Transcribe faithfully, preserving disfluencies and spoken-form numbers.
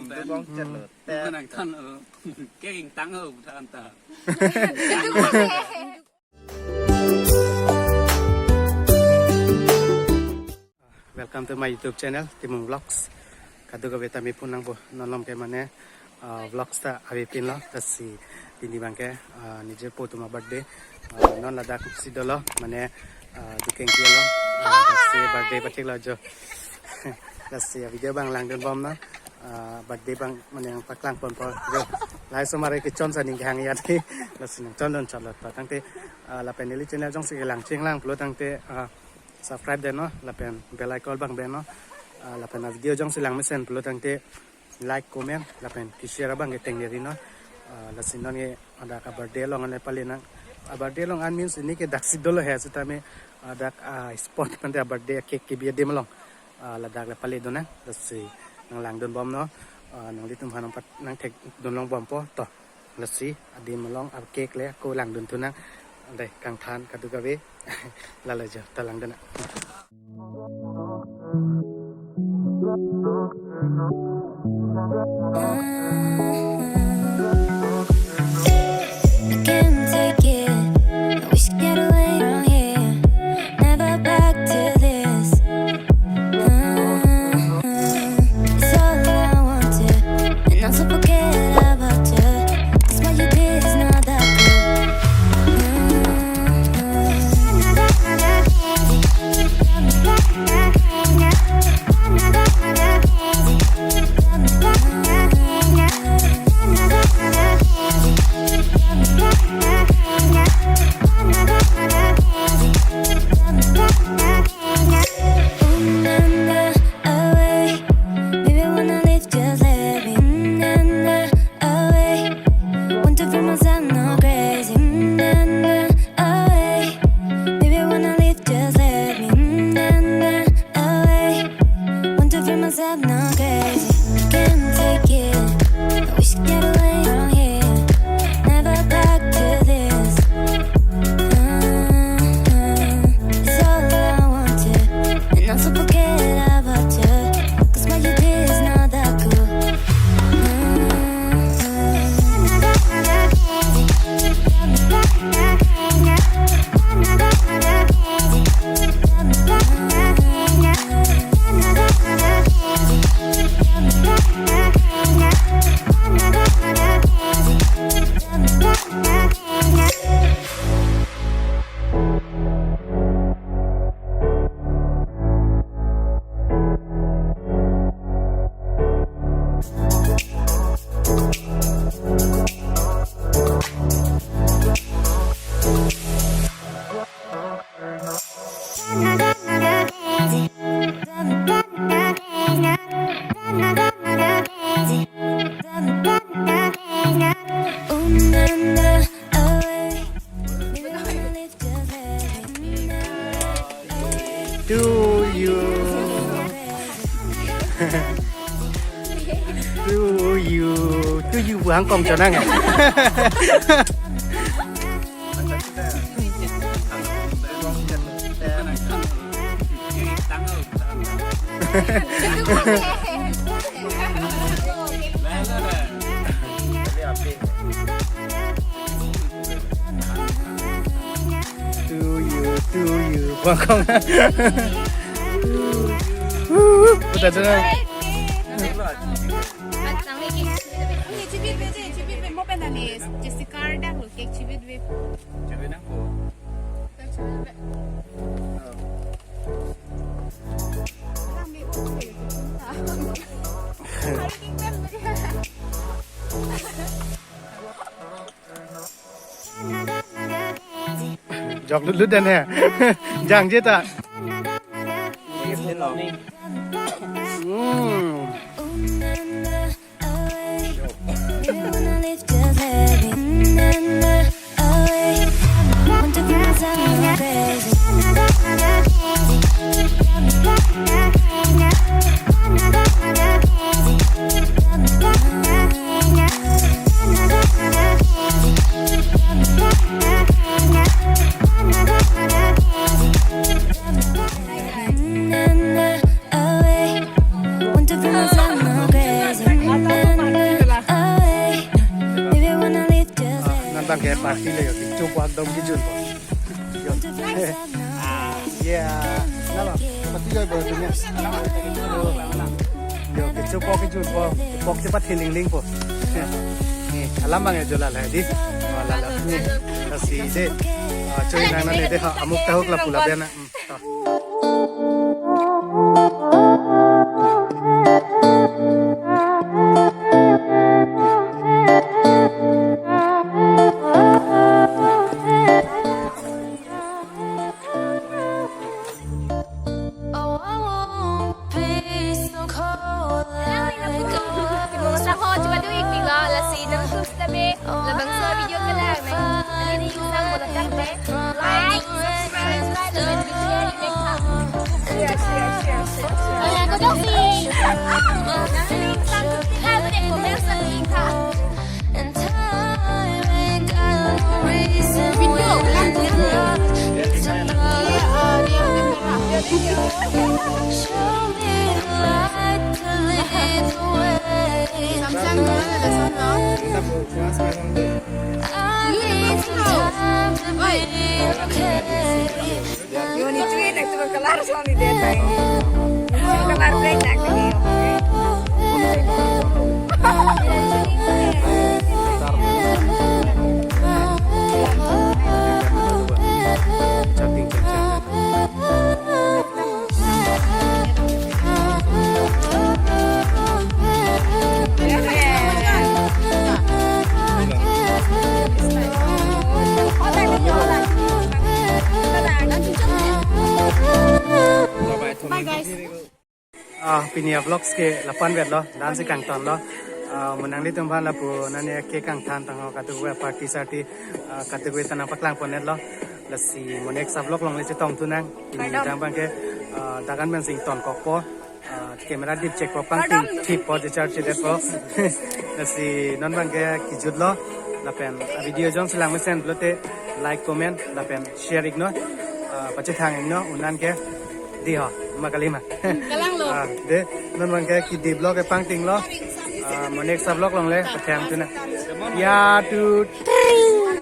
Dugong chet lo. Te. Nang than lo. Ke ingtang lo, than ta. Welcome to my YouTube channel, Timung Vlogs. Kadokave tame phone nangpo, non malom ke mane, ah, vlogs ta avepinlo, lasi pini abangke, ah, nijor po atum a-birthday, ah, non ladak si dolo, mane, ah, dukeng kilo, ah, lasi birthday pathik lo jo. Lasi a-video abang langdun bomnon, ah, birthday abang mane nangpaklang ponpo jo. Lahai osomar kechon sa ning kehang ya thi, lasi nangchondun chotlo to tangte, ah, lapen neli channel jongsi kelang chinglang pulo tangte, ah, subscribe detnon, lapen bell icon abang betnon, ah, lapen a-video jongsi langmesen pulo tangte like, comment, lapen keshare abang ke tengnerinon, ah, lasi non ke ladak a-birthday along an le pale nang, a-birthday along an means neli ke daksi dolo he sitame, ah, dak, ah, spot mate a-birthday cake kebi adim along, ah, ladak le paledun nang, lasi nanglangdun bomnon, ah, nanglitum aphan nangpat nangthekdun long bompo to. Lasi adim along a-cake le ako langdunthu nang. Dei, kangthan kadokave. Lalo jo, ta langdun nang. I can't take it. I wish I could get away from here. Never back to this. It's all I wanted, and also forget about you. 'Cause what you did is not that good. Ooh, na, na, away. Maybe I wanna leave, just let me. Na, na, away. Want to feel myself not crazy. Na, na, away. Maybe I wanna leave, just let me. Na, na, away. Want to feel myself not crazy. Can't take it. I wish I could get away from here. Never back to this. It's all I wanted, and also forget about you. 'Cause what you did is not that cool. To you. To you. To you, bu hangkong chonang. To you, to you. Buang kong. Udah, udah. Ang chibit be, chibit be mo pen ani, Jessica dak lo cake chibit be. Chibit nang ko. Kami o. Jok lut lut den he. Jangje ta. Hmm. Ke party le yo, kechopo akdom kejun po. Yo. Ah, yeah. Lalo, pati yo bo dunia. Yo, kechopo kejun po. Pok cepat healing ling po. Ni, alam bang ya jola lah di. Oh, lalo. Ni, kasi de. Ah, cuy nang nang de ha, amuk tahuk lapu labian. Hmm, to. Kebong saho chuba do ik pilo, lasi nangtum sita be labangso video kelang nang, nang ning sang bola tang be. Like, subscribe, subscribe, and share, like, ha. Share, share, share, share, share. Oh ya, aku dong si. Nang ning sang, tinggal deh, komen sa ning ha. Video, kan? Show me the light to lead the way. Samsung dulu ada sana. I need some time to be okay. Yo, ni cuy, nak turun kelar suami dia, tay. Turun kelar break, nak lagi. Chatting, chatting. Bye, guys. Ah, pini a vlogs ke lapu-an vet lo, dance kangton lo. Ah, mo nanglitum aphan lapu nani ke kangthan tangho, kadokave party sarty, ah, kadokave ta nangpaklang pon-et lo. Lasi mo next a vlog along le chetong thu nang. Pini Madam. Dang abang ke, ah, dakan pen sing tonkokpo. Ah, camera dip chekpo, pangting thippo, charge detpo. Lasi non abang ke kejut lo. Lapen a video jongsi lang mesen pulote like, comment, lapen share iknon. Ah, pachethang iknon, unan ke di ho, ma kali ma. Kalang lo. Ah, de, non abang ke kidi vlog ke pangting lo. Ah, mo next a vlog along le, pathang thu nang. Ya, two, three.